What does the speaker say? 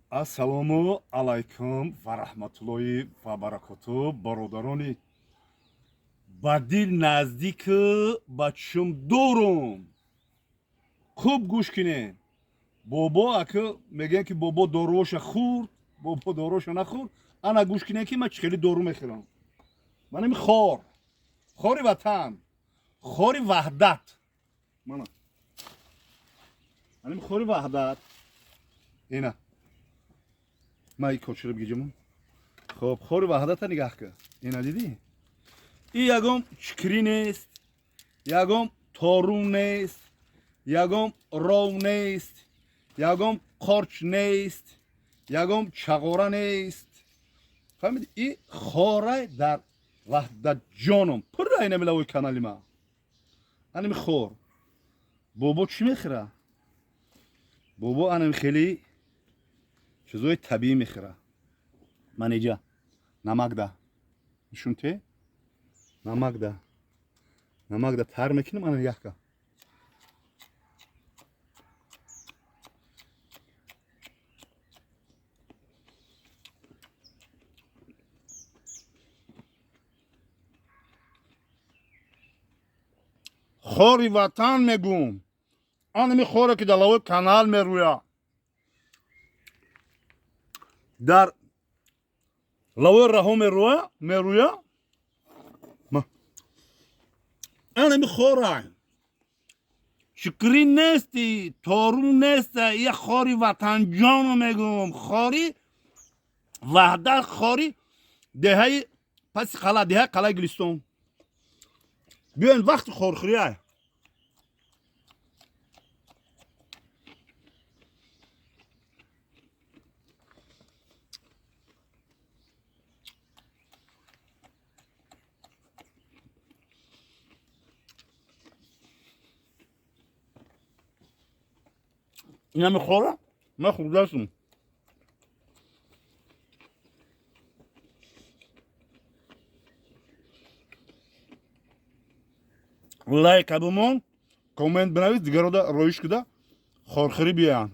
Ассалому алайкум ва раҳматуллоҳи ва баракоту, бародарони ба дил наздику ба чишм дурум. Хуб гӯш кунед. Бобо ака мегӯянд, ки бобо доруоша хӯрд, бобо доруоша нахӯрд. Ана гӯш кунед, ки ман чӣ хеле дору мехӯрам. Манами хор, хори ватан, хори ваҳдат. Мана манами хори ваҳдат. Ина ма и кочиро бигиҷамон. Хоб, хори ваҳдата нигаҳ кун. Ина дидӣ? И ягон чикрӣ нест, ягон тору нест, ягон ров нест, ягон қорч нест, ягон чағора нест. Фаҳмидӣ? И хорай дар ваҳдатҷоном пурра. Инами лавои канали ма, анами хор. Бобо чӣ мехӯра? Бобо анами хеле чизои табиӣ мехӯра. Ман иҷа намакда нишунте, намакда тар мекунам. Ана нигоҳ кун. Хори ватан мегӯм, анами хоре, ки дар лавои канал мерӯя, дар лавои раҳо мерӯя. Анами хора шукрӣ нести, тору неста. Я хори ватанҷоно мегӯм, хори ваҳдат, хори деҳаи паси қала, деҳаи қалаи Гулистон. Биёен, вақти хорхӯрия. Инами хора ман хӯрдастум. Лайка бимон, коммент бинавис, дигарода роиш куда хорхӯрӣ биёянд.